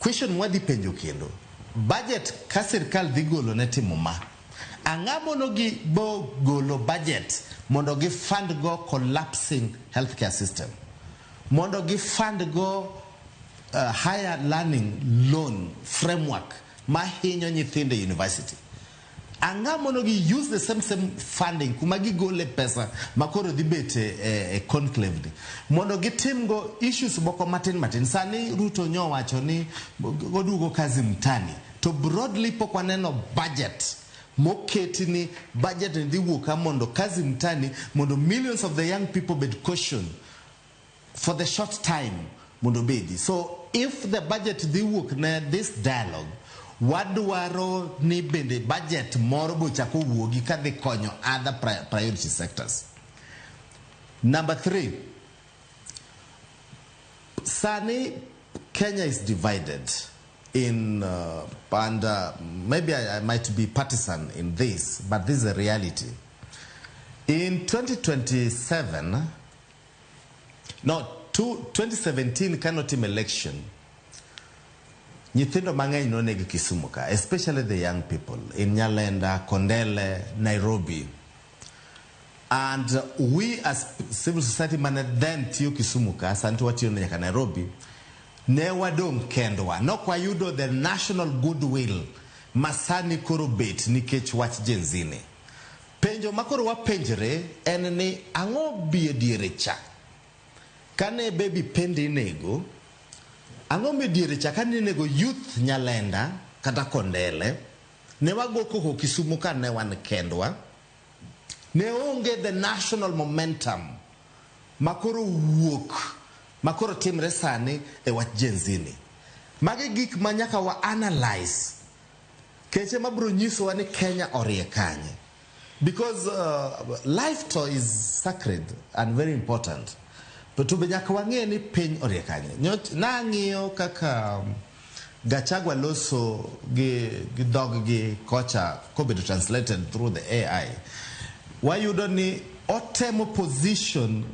Question mwadhi penjo kendo, budget ka sirkal dhi golo ne timo ma, ang'a mono gi bo golo budget mondo gi fund go collapsing healthcare system, mondo gi fund go higher learning loan framework ma hinyo nyithindo e university? Ang'a mono gi use the same funding kuma gigole pesa makoro dhi bet e conclave ni mondo gitim go issues moko matin matin? Sani Ruto nyo wacho ni oduogo kazi mtaani, to broadly pok waneno budget moketi ni budget ni dhi wuok ka mondo kazi mtaani, mondo millions of the young people bed caution for the short time mondo bedi. So if the budget dhi wuok ne this dialogue, wadwaro ni bende budget moro bochako wuogi kadhi konyo other priority sectors. Number three, sani Kenya is divided in and maybe I might be partisan in this, but this is a reality. In 2027, no, 2017 kanotim election, nyithindo mang'eny noneg Kisumu ka, especially the young people in Nyalenda, Kondele, Nairobi. And we as civil society mane then tiyo Kisumu ka, sani to watiyo nyaka Nairobi, ne wadong' kendwa. Nok wayudo the national goodwill ma sani koro bet nikech wach Gen Z ni. Penjo ma koro wapenjre en ni, ang'o bi e diere cha? Kane Baby Pendi inego, ang'o mi diere cha kane inego youth Nyalenda kata Kondele, ne wago koko Kisumu ka ne wan kendwa, ne onge the national momentum makoro wuok makoro timre sani e wach Gen Z ni. Magi gik ma nyaka wa analyze keche mabiro nyisowa ni Kenya orie kanye. Because life to is sacred and very important. But to be nyaka wang'e ni piny orie kanye. Nang'iyo kaka Gachagua loso gi dhog gi kocha kobedo translated through the AI. Wayudo ni otemo position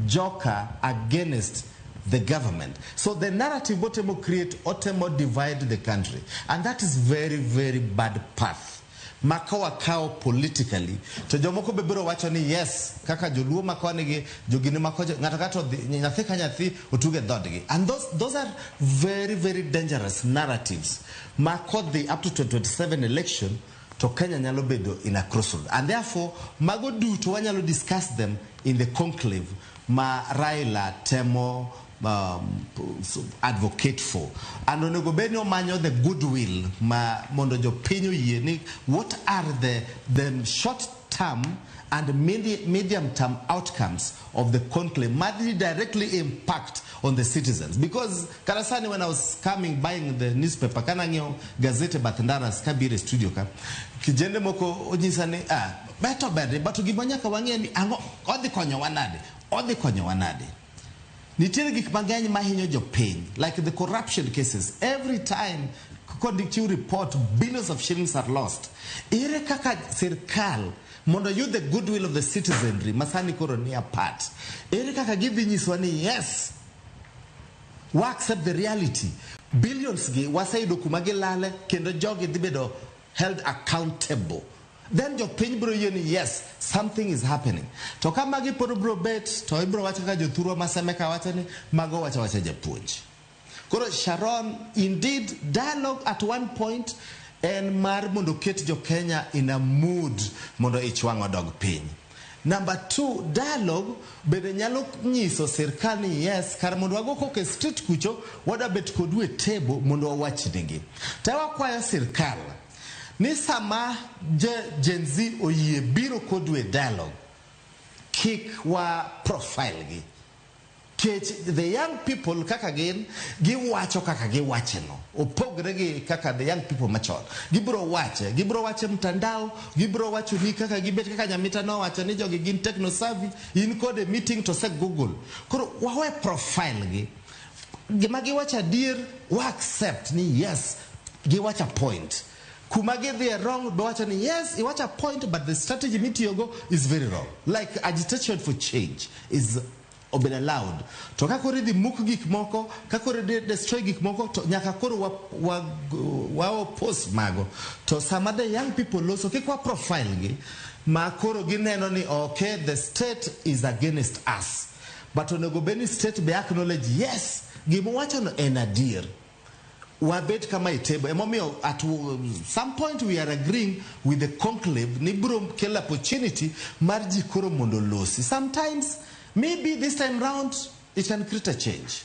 joka against the government. So the narrative otemo create, otemo divide the country. And that is very, very bad path. Ma ka wakawo politically, to jomoko be biro wacho ni yes, kaka joluo ma koni gi, jogini ma kocha, ng'ato kato nyathi ka nyathi otuge dhodgi. And those are very, very dangerous narratives. Ma kodhi up to 2027 election, to Kenya nyalo bedo in a crossroad. And therefore, mago duto wanyalo discuss them in the conclave ma Raila temo advocate for. And onego bed ni omanyo the goodwill ma mondo jopiny oyie ni what are the short term and medium term outcomes of the conclave madhi directly impact on the citizens. Because kata sani when I was coming buying the newspaper, kana ng'iewo gazete bath ndaras kabiro e studio ka, kijende moko onyisa ni beto ber, but gima nyaka wang'e ni ang'o odhi konyowa nade, odhi konyowa nade. Nitiere gik mang'eny mahinyo jopiny, like the corruption cases. Every time kondik chiw report, billions of shillings are lost. Ere kaka sirkal mondo yud the goodwill of the citizenry masani koro ni apart? Ere kaka gidhi nyisowa ni yes, wa accept the reality. Billions gi waseyudo kuma gilale kendo jogi dhi bedo held accountable. Then jopiny biro yie ni yes, something is happening. To ka magi pod biro bet, to ibiro wacho kaka jothurwa ma Semeka wacho ni mago wacho wacha japuonj. Koro Sharon, indeed, dialogue at one point en mar mondo ket jo Kenya in a mood mondo ich wang' odog piny. Number two, dialogue bende nyalo nyiso sirkal ni yes, kar mondo wago koko e street kucho, wadwa bet kodu e table mondo wawachnigi. To wakwayo sirkal ni sama Gen Z oyie biro kodu e dialogue, kik wa profile gi. Kech the young people kaka gin, giwacho kaka giwache no. Opogre gi kaka the young people machon. Gibiro wache mtandao, gibiro wacho ni kaka gibet kaka Nyamita nowacho ni jogi gin techno savvy, in kode meeting to se Google. Koro wawe profile gi. Gima giwacho adier, wa accept ni yes, giwacho a point. Kuma gidhi e wrong, be wacho ni yes, iwacho a point, but the strategy mitiyogo is very wrong. Like agitation for change is obed allowed. To ka koro idhi muk gik moko, ka koro idhi destroy gik moko, to nyaka koro wa oppose mago. To sama the young people loso, kik wa profile gi, ma koro gineno ni okay, the state is against us. But onego bed ni state be acknowledge, yes, gima wachono en adier. Wabet kama e table. Emomiyo at some point we are agreeing with the conclave ni biro kelo opportunity mar ji koro mondo losi. Sometimes, maybe this time round, it can create a change.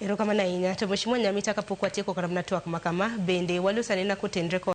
Erokamano ahinya. To Mheshimiwa Nyamita, kapok watieko kata mana twak ma kama, bende waloso anena kotenre kod